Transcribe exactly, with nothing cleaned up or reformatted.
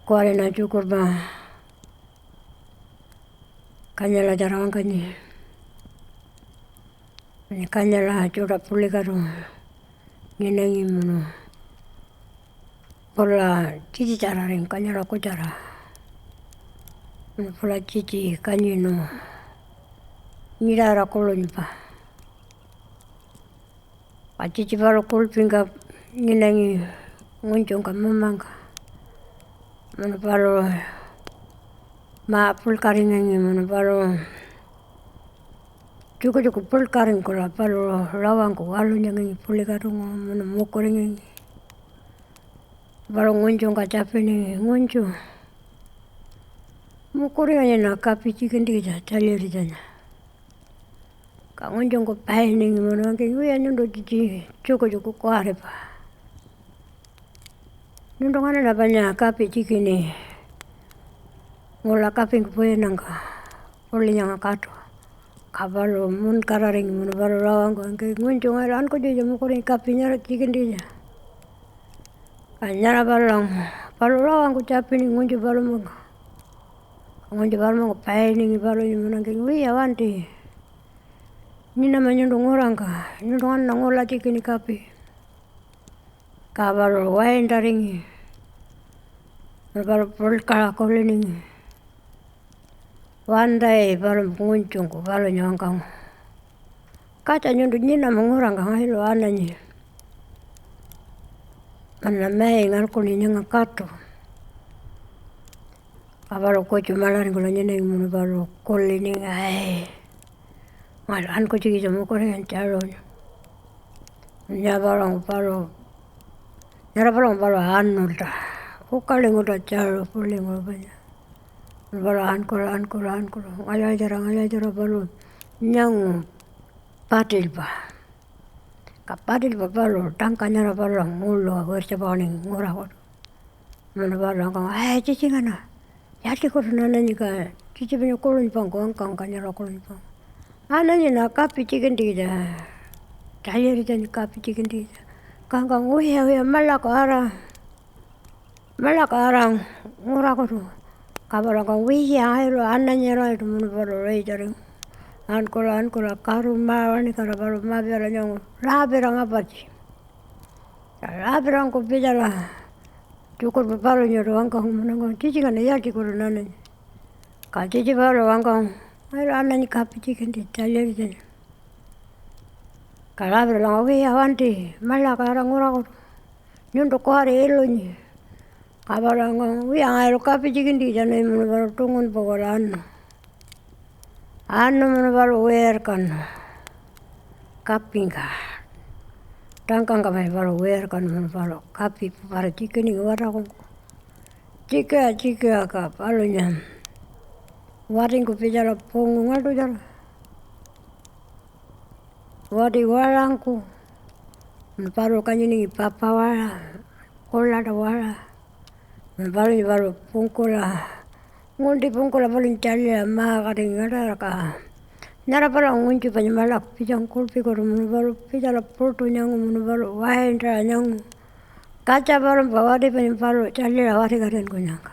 Kuwariṉa tjukurpa Kanyalatjara wangkanyi. Panya Kanyala tjuṯa puḻikaṯu nyinangi munu pula tjitjitjararingu Kanyala kutjara. Munu pula tjitji kanyinu nyiṯara kuḻunypa. Ka tjitji paluṟu kuḻpingka nyinangi ngunytjungka mamangka. Munu paluṟu ma-puḻkaringangi munu paluṟu tjukutjuku puḻkaringkula paluṟu rawangku walunyangangi puḻikatunguṟu munu mukuringangi. Paluṟu ngunytjungka tjapiningi, "Ngunytju, mukuringanyiṉa kapi tjikintjikitja Tjalyiritjanya." Ka ngunytjungku painingi munu wangkangi, "Wiya, nyuntu tjitji tjukutjuku kuwaripa. Nyuntu nganaṉa panya kapi tjikini ngula kapingku puyinnyangka puḻi nyanga katu." Ka paluṟu muṉkararingi munu paluṟu rawangku wangkangi, "Ngunytju, ngayulu ankunytjikitja mukuringi kapi nyara tjikintjikitja." Ka nyara palulanguṟu paluṟu rawangku tjapiningi ngunytju palumangka. Ka ngunytju palumangku painingi palunya munu wangkangi, "Wiya, wanti. Nyinama nyuntu ngurangka, nyuntu nganaṉa ngula tjikini kapi." Ka paluṟu waintaringi. Paluṟu puḻkaṟa kuliningi. Wantai palumpa ngunytjungku palunya wangkangu, "Katja, nyuntu nyinama ngurangka, ngayulu ananyi. Nganaṉa mai ngalkuṉi nyanga katu." Ka paluṟu kutju maḻaringkula nyinangi munu paluṟu kuliningi, "Ai, ngayulu ankunytjikitja mukuringanyi Tjalunya." Nyara paluṟu paluṟu, nyara paluṟu paluṟu anulta, ukalingulta Tjalu puḻinguṟu panya. Paluṟu ankula, ankula, ankula, ngalyatjara, ngalyatjara paluṟu nyangu patilpa. Ka patilpa paluṟu tangka nyara palula nguḻu wirtjapakaningi ngurakutu. Munu paluṟu wangkangu, "Ai, tjitjingana, yaaltjikutu ananyi?" Ka tjitji panya kuḻunypangku wangkangu, Kanyala kuḻunypangku, "Ananyiṉa kapi tjikintjikitja, Tjalyiritjanya kapi tjikintjikitja." Ka wangkangu, "Wiya, wiya, maḻaku ara, maḻaku ara ngurakutu." Ka paluṟu wangkangu, "Wiya, ngayulu ananyi alatjiṯu." Munu paluṟu raitjaringu ankula, ankula karu ma-waṉikatira paluṟu ma-pitjala nyangu ḻapira ngapartji. Ka ḻapirangku pitjala tjukurpa palunyaṯu wangkangu, munu wangkangu, "Tjitjingana, yaaltjikutu ananyi?" Ka tjitji paluṟu wangkangu, "Ngayulu ananyi kapi tjikintjikitja Tjalyiritjanya." Ka ḻapirala wangkangu, "Wiya, wanti, maḻaku ara ngurakutu. Nyuntu kuwari ilunyi." Ka paluṟu wangkangu, "Wiya, ngayulu kapi tjikintjikitja ananyi." Munu paluṟu tungunpungkula anu. Anu munu paluṟu wirkanu kapingka. Tangkangka panya paluṟu wirkanu munu paluṟu kapi pupara tjikiningi watarkungku. Tjikiṟa, tjikiṟa ka palunya watingku pitjala pungu ngaḻṯutjara. Wati waṟangku, munu paluṟu kanyiningi papawaṟa, kuḻaṯa waṟa, munu palunya paluṟu pungkula, ngunti pungkula palunya tjaḻiṟa ma-katingi ngaṯaṟa. Ka nyara paluṟu ngunytju panya maḻaku pitjangku kuḻpikutu, munu paluṟu pitjala puṯu nyangu, munu paluṟu waintaṟa nyangu. Katja palumpa wati panya paluṟu tjaḻiṟa wati-katinkunyangka.